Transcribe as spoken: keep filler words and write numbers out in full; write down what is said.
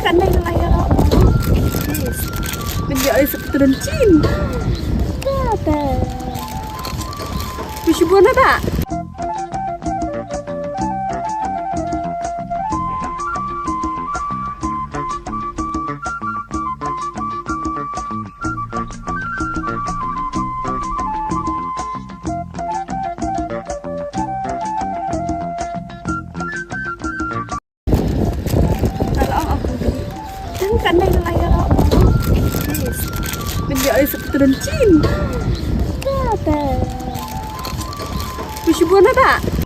Kan dei lai ïaroh. Ban ïoh ai sa pyntrun chin. Kata. Phi shu bun na ta? Tang kan dei lai ïaroh. Ban ïoh ai sa pyntrun chin. Kata. Phi shu bun na ta?